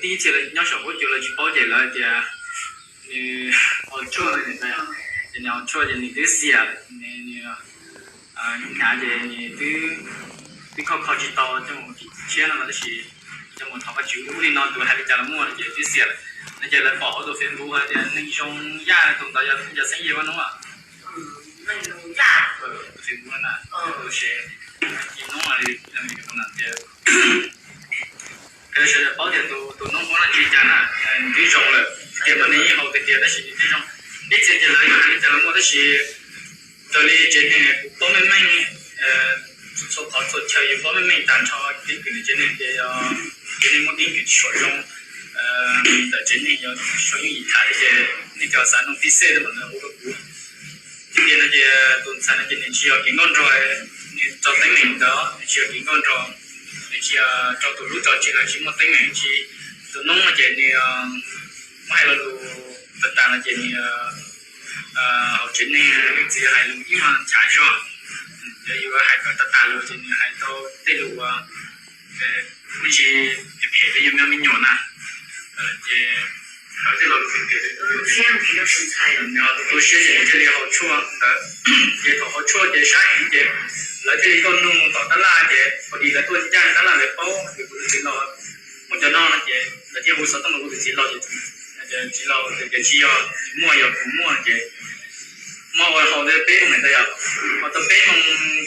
Ib txhia lawv nyob saum huab cua lawv tsis paub ces lawv tias nws haus tshuaj no, ces nws haus tshuaj ces nws twb xiam, nws hnyav ces nws twb, twb kho kho tsis tau coj mus tim tshiab no, tab sis coj mus thov Vajtswv ua li no tus hais li cas los muaj no ces twb xiam lawm no. Ces lawv pom hauv tus Facebook hais tias neeg zoo yaj tus ntawd yog cov xeeb ze Vaj Noob. Tus Facebook na, tus se, Vaj Noob li tias, sawv daws paub tias tus noob huab no tsis cas na, nws twb zoo lawm, tias mas nws yeej haus tiag tiag tab sis nws twb zoo. Ib txhia tias lawv yog hais li cas los muaj tab sis raws li tsev neeg kuv paub meej meej, txhua qhov txhua chaw yus paub meej meej tag nrho keeb kwm ntawm tsev neeg tias yog tsev neeg muaj keeb kwm tsis tshua zoo, ntawm tsev neeg yog tsis tshua yooj yim tham li ces nej cov xav noog tib xej mas lawv hu rau kuv. Tias no ces tus ntxhais no ces nws tsis yog kev nkauj nraug, nws tso teeb meem ntawd nws tsis yog kev nkauj nraug, nws tsis yog tso tus hlub tso tsis, lawv tsis muaj teeb meem tsis. Tus noob no ces nws muab hais lo lus tas tas no ces nws hauv tsev neeg leej txiv hais lus ib nyuag nchav zog. Yog yus hais kom tas tas lus ces nws hais tau tej lus uas me ntsis phem phem rau yus me me nyuam na. Ces hais tej lo lus phem phem rau yus, nws ho tu tu siab ces nws thiaj li haus tshuaj ntawd. Ces thaum haus tshuaj ces sab heev ces lawv thiaj li tuaj nug tom tab laj ces pom dis lawv tuaj ncaj tab laj lawv paub tias kuv tus txiv laus muaj cov no no ces lawv thiaj hu xov tooj rau kuv tus txiv laus ces, txiv laus tias tsis yog muaj, yog kuv muaj ces muaj ua haus tau peb moos ntawd yom, haus tau peb moos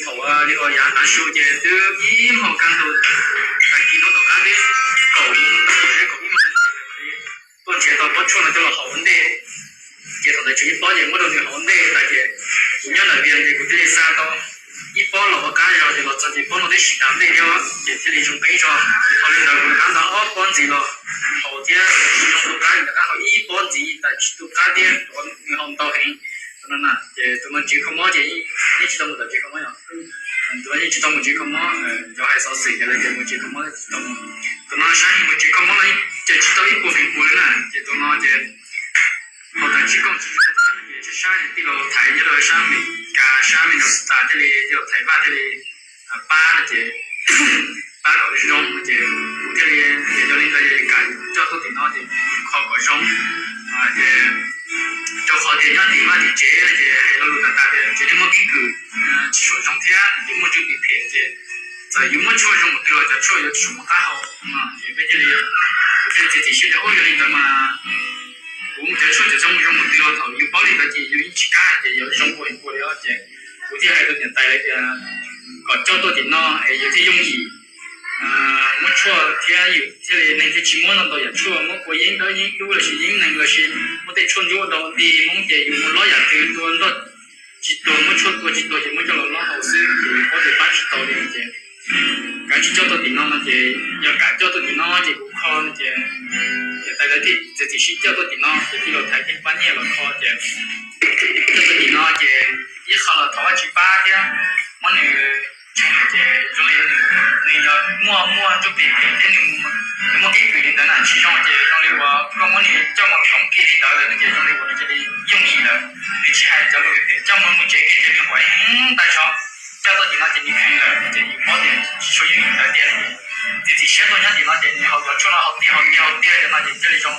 thaum li uas yav tav su ces twb ib hmos kaj ntug, tag kis hnub tom qab twb kaum moos tawm thiab kaum ib moos tuaj nrhiav tau pob tshuaj no coj los haus ua ntej. Ces thaum ntawd tswv ib pob ces muab rau nws haus ua ntej tas ces kuv nyob ntawm Vias ces kuv thiaj li xa tau ib pob los ua qab zog ces los txog ces pob no twb siv tas ntej thiab ces thiaj li zoo qeeb zog. Ces thaum li ntawd kuv rov qab nta ob pob ntxiv los haus thiab zoo tu qab, rov qab haus ib pob ntxiv tas tsis tu qab thiab, nws haus ntau heev. Tus no na ces tus no tsev kho mob ces yeej tsis tau mus tom tsev kho mob yom. Tus no yeej tsis tau mus tsev kho mob, cov hais xov xwm ces lawv tias mus tsev kho mob tsis tau mus. Tus no sab yeej mus tsev kho mob los yeej ces tsis tau ib puas feem pua li na. Ces tus no ces haus tas tsis kooj tsis zoo thiab no ces sab sab tij laug Thaiv nyob rau sab Amelikas sab Minnesota thiaj li tij laug Thaiv Vaj thiaj li pab no ces pab kom zoo no ces kuv thiaj li tias yog li ntawd yog kam coj tuaj tim no ces kho kom zoo. Ces rau qhov tias nyob tim vaj tim tsev no ces hais lo lus tas tas tias tsev neeg muaj keeb kwm tsis tshua zoo thiab ces muaj tswj pim phem ces txawm yus muab tshuaj zoo mus twg los cov tshuaj yuav tsis mus qab hau. Ces peb thiaj li, kuv thiaj li txiav txim siab tias ub yog li ntawd mas kuv mus cov tshuaj cov zoo zoo mus twg los thaum yus paub li ntawd ces yus yeej tsis kam hais tias yuav zoo ua li ua li os. Ces kuv thiaj hais rau niam tais lawv tias kom coj tuaj tim no es yus thiaj yooj yim muab tshuaj thiab yus thiaj li neeg thiaj tsis muab ntau ntau yam tshuaj, muab kua yeeb dawb yeeb dub los sis yeeb nees los sis muab tej tshuaj ntsuab ua dog ua dig Hmoob ces yus mus lob yam twg tua ntoj tsis tuag, muab tshuaj tua tsis tuag ces muab coj los lob haus xwb ces paub tias pab tsis tau li ces kav tsij coj tuaj tim no no ces yog kam coj tuaj tim no ces kuv kho no ces niam tais lawv thiaj txiav txim siab coj tuaj tim no ces tij laug Thaiv thiaj pab nyiaj los kho ces coj tuaj tim no ces ib qho los thov Vajtswv pab thiab muab nws ntseeg ces zoo li nws yog muaj muaj ntsuj plig phem thiab nws muaj keeb kwm li ntawd na tsis zoo ces zoo li uas koj muab nws coj mus zoov kiag li ntawd lawm no ces zoo li uas nws cia li yooj yim lawm, nws tsis hais cov lus phem coj mus mus tsev kiag ces nws huam heev tag zog. Coj tuaj tim no ces nws kheev lawm ces yus paub tias tsis tshua yooj yim ntawd tiag no ces txiav txim siab tuaj nyob tim no ces nws haus cov tshuaj no haus tiag haus tiag haus tiag cov no ces thiaj li zoo.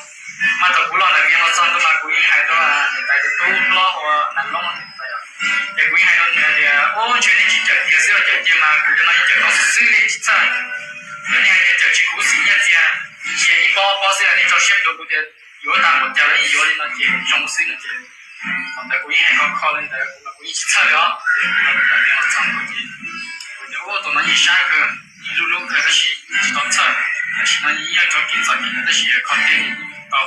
Mas thaum kuv los ntawm Vias los txog ntua mas kuv yeej hais rau niam tais tus tub hlob ua nas loob, ces kuv yeej hais rau nws tias ub ntshe nej tsis cawm tiag xwb, cawm tiag mas kuv cov no yeej cawm tau xwb xwb li tsis txhawj. Yog nej hais tias cawm tsis khuv xim nyiaj txiag, cia ib pob ob pob xwb los nej tso siab rau kuv tias yuav tag npaum cas los yeej yuav li no ces zoo xwb no ces thaum ntawd kuv yeej hais kho kho li ntawd kuv mas kuv yeej tsis txhawj li os. Ces kuv los ntawm Vias los txog ntua ces kuv tias ub tus no yeej sab kawg, yeej lub lub kawg tab sis tsis tau txhawj, tam sim no yeej yog tso kev txom nyem tab sis kho tiag tau.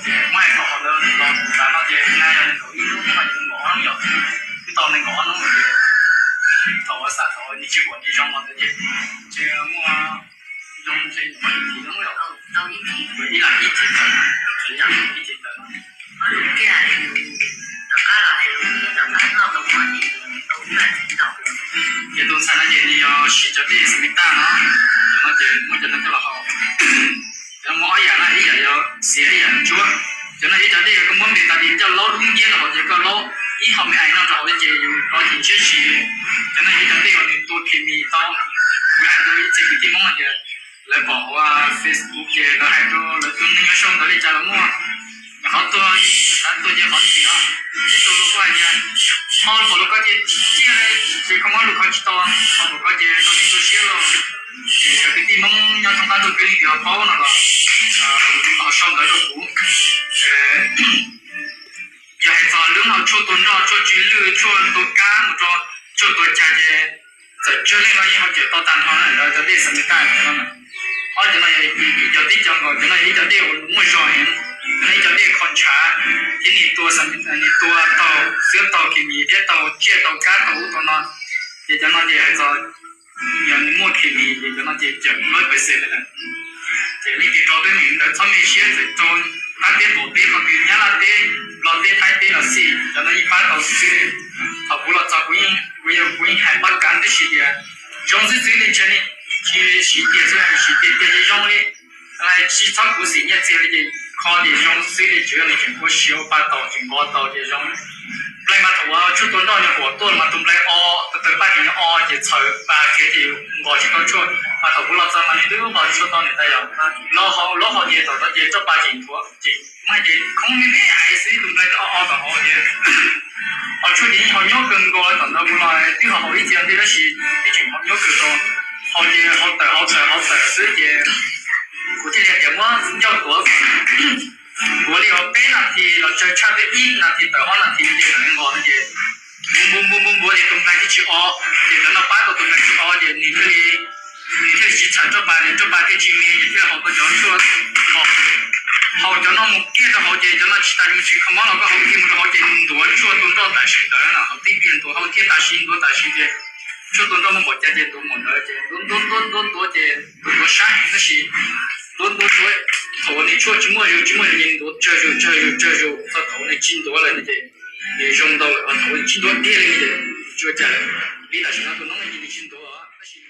Ces muab hais kom hauv lawv los tas no ces na yog nees nkaum ib hnub mas yog nees nkaum ob hnub yom, twb tau nees nkaum ob hnub ces thaum uas xam thaum uas nws tsis pom nws zoo los ntawd ces ntshe muaj zoo ntshe ib thim no yom, ib lam ib thim ntawd, ib thim ntawd no. Ces tus ntxhais no ces nws yog siv cov dej xas npis tas no, cov no ces muab cov no coj los haus. Cov no muaj ob yam na, ib yam yog xiav ib yam ntsuab. Cov no yog cov dej koj muab npes tas li coj laub dub nciab rau hauv ces koj laub ib hom me ais no rau hauv ces yus rov cim ntshiab si. Cov no yog cov dej uas nws tua khes mis tau. Kuv hais rau ib txhia kwv tij Hmoob no tias lawv Pom hauv Facebook ces lawv hais rau lawv tus neeg nyob sau ntawv li cas los muaj, qhov tuag, qhov tuag ces qhov ntxiv, tib tug luag kuj hais tias ho pom luag ko ces ciaj li, ces kho mob luag ko tsis tau, ho pom ko ces tau neeg tu siab lauj. Ces cov kwv tij Hmoob nyob thoob qab ntuj kwv leej twg ho paub no los ho sau ntawv rau kuv. Yog hais txog lub hauv tshuaj tua nroj, tshuaj tsw lwj, tshuaj tua kab mus rau tshuaj tua cag ces txawm tsawg leej los yeej ho cawm tau tag nrho na, lawv cov dej Xas Mes Kaj no. Ob cov no yog ib cov dej cov nkaus, cov no yog ib cov dej uas muaj zog heev, cov no ib cov dej kho ntshav thiab nws tua, nws tua tau, xwb tau kis mis thiab tau tsiaj tau kab tau ub tau no. Ces cov no ces hais txog yog nws muaj kis mis ces cov no ces cawm lawm pes xes li lawm. Ces leej twg rau teb meem ntawd txhob me siab, txawm rau qab teb qaum teb, qhov twg Nyab Laj teb, Nplog teb, Thaib teb los xij, cov no yeej pab tau xwb. Thaum kuv los txog kuv yeej, kuv yeej hais pab kav tib si tias zoo xwb xwb li, ntshe nej tsis siv tiag xwb, siv tiag tiag ces zoo li, tsis txhob khuv xim nyiaj txiag li ces kho tias zoo xwb li, tsuav yog nws tseem ua siav ua pa tau, tseem nqos tau ces zoo. Nplai mas thaum uas tshuaj tua nroj nws huam tuaj mas tus nplai o, tus tawg paj tseem o ces txhaws pa khiav ces nqos tsis tau tshuaj. Mas thaum kuv los txog mas nws twb nqos tshuaj tau nws tas yog lawv hais tias thaum ntawd ces roj pa tseem nthuav ces mas ces khoob li ne hais xwb, tus nplai twb o o tom hauv ces ho tshuaj ces yeej haus nyob kawg nkaus. Thaum ntawd kuv los twb ho haus ib txhia ntej tab sis twb tseem haus nyob kawg nkaus, haus ces haus tawm haus tawm haus tawm xwb ces kuv thiaj li tias muab ncauj tuav, npuav li uas peb nas this los tsawg tshaj peb ib nas this tawm ob nas this ces mam li nqos no ces npuav npuav npuav npuav ces tus nplai thiaj tsis o, ces cov no pab tau tus nplai tsis o ces nws thiaj li, nws thiaj li tsis txhaws roj pa ces roj pa thiaj tsis me ces thiaj li haus tau cov tshuaj nqos. Haus cov no mus kiag rau hauv ces cov no tsis tas mus tsis kho mob los koj haus kiag mus rau hauv ces ntuav tshuaj tua nroj tam sim ntawd na, haus tib pliag ntuav, haus kiag tam sim ntuav tam sim ces tshuaj tua nroj muaj npaum cas ces ntuav npaum ntawd ces ntuav ntuav ntuav ntuav ces ntuav ntuav sab heev tab sis ntuav ntuav ntuav, thaum uas nws tshuaj tsis muaj zog tsis muaj zog ces ntuav tsawg zog tsawg zog tsawg zog txog thaum uas nws tsis ntuav lawm no ces nws zoo ntau lawm, thaum uas nws tsis ntuav kiag li no ces tsis ua cas lawm. Li tam sim no tus noob no ces nws tsis ntuav tab sis